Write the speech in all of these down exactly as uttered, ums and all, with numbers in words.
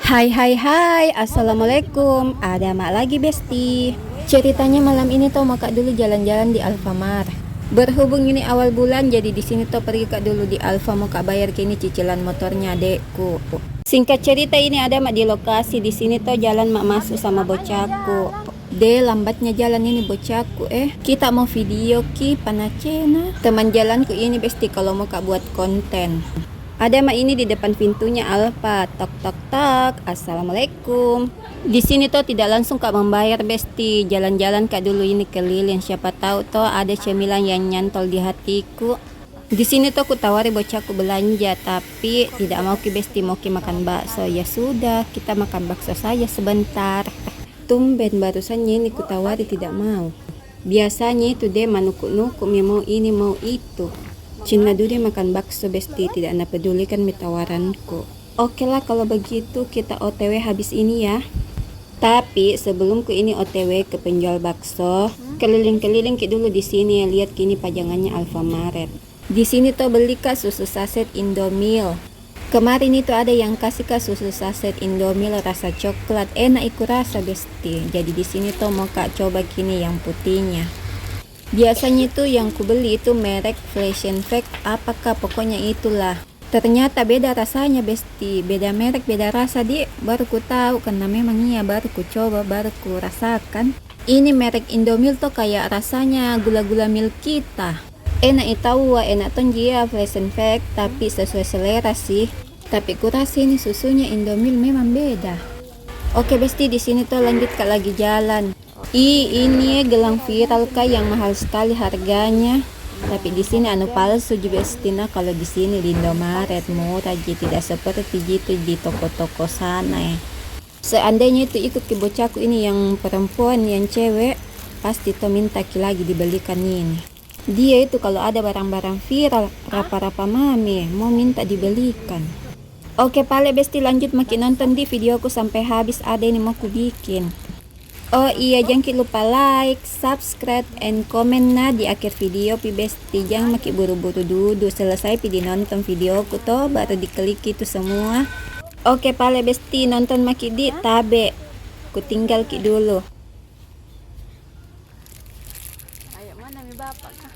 Hai, hai, hai, assalamualaikum. Ada mak lagi, Besti. Ceritanya malam ini toh mau ka dulu jalan-jalan di Alfamart. Berhubung ini awal bulan, jadi di sini toh pergi ka dulu di Alfa, mau ka bayar kini cicilan motornya adekku. Singkat cerita, ini ada mak di lokasi. Di sini toh jalan mak masuk sama bocahku. Deh, lambatnya jalan ini bocahku, eh. Kita mau video ki, panacena. Teman jalanku ini, Besti, kalau mau ka buat konten. Ada mak ini di depan pintunya Alfa. Tok, tok, tok. Assalamualaikum. Di sini toh tidak langsung ka membayar, Besti. Jalan-jalan ka dulu ini keliling. Siapa tahu toh ada cemilan yang nyantol di hatiku. Di sini toh ku tawari bocahku belanja, tapi tidak mau ki, Besti, mau ki makan bakso. Ya sudah, kita makan bakso saja sebentar. Tumben barusannya ini ku tawari tidak mau. Biasanya itu deh manuku-nuku mi, mau ini, mau itu. Cina dudi makan bakso, Besti, tidak na pedulikan mi tawaranku. Oke lah, kalau begitu kita O T W habis ini ya. Tapi sebelumku ini O T W ke penjual bakso, keliling-keliling ki dulu di sini, lihat ki ini pajangannya Alfamaret. Di sini toh beli ka susu saset Indomil. Kemarin itu ada yang kasih ka susu saset Indomil rasa coklat, enak iku rasa, Besti. Jadi di sini toh mau ka coba ki ini yang putihnya. Biasanya itu yang ku beli itu merek Flash and Fact, apakah pokoknya itulah. Ternyata beda rasanya, Besti. Beda merek, beda rasa, di. Baru ku tahu, karena memang iya baru ku coba, baru ku rasakan. Ini merek Indomil toh kayak rasanya gula-gula milk kita. Enak i taua, enak tonji ya Flash and Fact, tapi sesuai selera sih. Tapi ku rasa ini susunya Indomil memang beda. Oke, Besti, di sini toh lanjut ka lagi jalan. Ih, ini gelang viral ka yang mahal sekali harganya. Tapi di sini anu palsu ji, Besti, nah. Kalau di sini di Indomaret murah ji, tidak seperti ji itu di toko-toko sana, eh. Seandainya itu ikut ki bocahku ini yang perempuan, yang cewek, pasti toh minta ki lagi dibelikan ini. Dia itu kalau ada barang-barang viral, rapa-rapa mami, mau minta dibelikan. Oke pale, Besti, lanjut maki nonton di videoku sampai habis, ada ini mau ku bikin. Oh iya, jangki lupa like, subscribe, and comment nah di akhir video pi, Besti. Jang maki buru-buru dudu, selesai pi di nonton videoku toh, baru diklik itu semua. Oke pale, Besti, nonton maki di, tabe. Ku tinggal ki dulu. Ayo, mana mi bapak kah?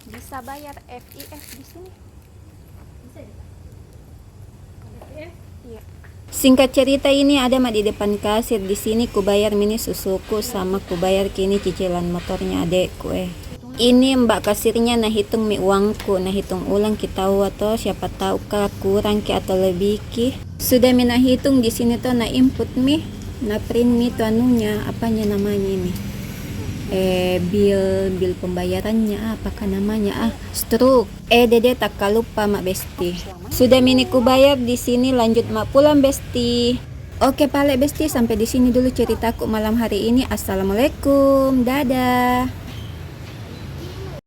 Bisa bayar F I F di sini? Bisa juga. F I F? Iya. Singkat cerita, ini ada mak di depan kasir. Di sini ku bayar mi ini susuku sama ku bayar ki ini cicilan motornya adekku, eh. Ini mbak kasirnya na hitung mi uangku, na hitung ulang ki taua toh, siapa tau ka kurang ki atau lebih ki. Sudah mi na hitung di sini toh, na input mi, na print mi tu anunya, apanya namanya ini? Eh, bil, bil pembayarannya, apakah namanya? Ah, struk. Eh, dede, takkalupa mak, Besti. Sudah mi ini ku bayar di sini, lanjut mak pulang, Besti. Oke pale, Besti, sampai di sini dulu ceritaku malam hari ini. Assalamualaikum, dadah.